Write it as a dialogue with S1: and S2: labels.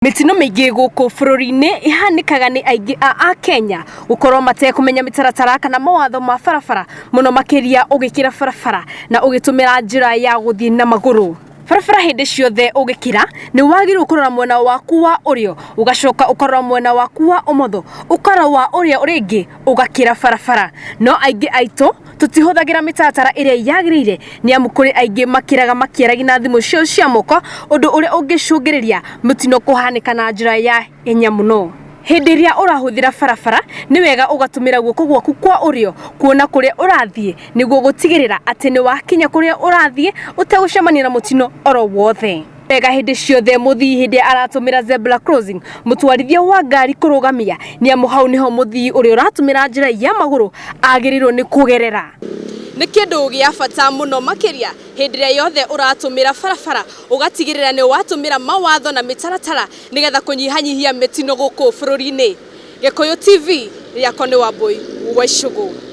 S1: Mĩtino mĩingĩ gũkũ bũrũri-inĩ ĩhanĩkaga nĩ aingĩ a akenya gũkorwo matekũmenya mĩtaratara kana mawatho ma barabara mũno makĩria ũgĩkĩra barabara na ũgĩtũmĩra njĩra ya gũthiĩ na magũrũ. Barabara hĩndĩ ciothe ũgĩkĩra nĩ wagĩrĩirwo kũrora mwena waku wa ũrĩo ũgacoka ũkarora mwena waku wa ũmotho ũkarora wa ũrĩa rĩngĩ ũgakĩra barabara. No aingĩ aitũ tũtihũthagĩra mĩtaratara ĩrĩa yagĩrĩire nĩ amu kũrĩ aingĩ makĩraga makĩaragia na thimũ ciao cia moko ũndũ ũrĩa ũngĩcũngĩrĩria mĩtino kũhanĩka na njĩra ya ihenya mũno. Hĩndĩ ĩrĩa ũrahũthĩra barabara nĩ wega ũgatũmĩra guoko gwaku kwa ũrĩo kuona kũrĩa ũrathiĩ nĩguo gũtigĩrĩra atĩ nĩ wakinya kũrĩa ũrathiĩ ũtegũcemania na mũtino oro wothe. Wega hĩndĩ ciothe mũthii hĩndĩ aratũmĩra zebra crossing mũtwarithia wa ngari kũrũgamia nĩ amu hau nĩho mũthii ũrĩa ũratũmĩra njĩra ya magũrũ agĩrĩirwo nĩ kũgerera. Nĩ kĩndũ gĩa bata mũno makĩria hĩndĩ ĩrĩa yothe ũratũmĩra barabara ũgatigĩrĩra nĩ watũmĩra mawatho na mĩtaratara nĩgetha kũnyihanyihia mĩtino gũkũ bũrũri-inĩ. Gĩkũyũ TV, rĩakwa nĩ Wambũi wa Icũgũ.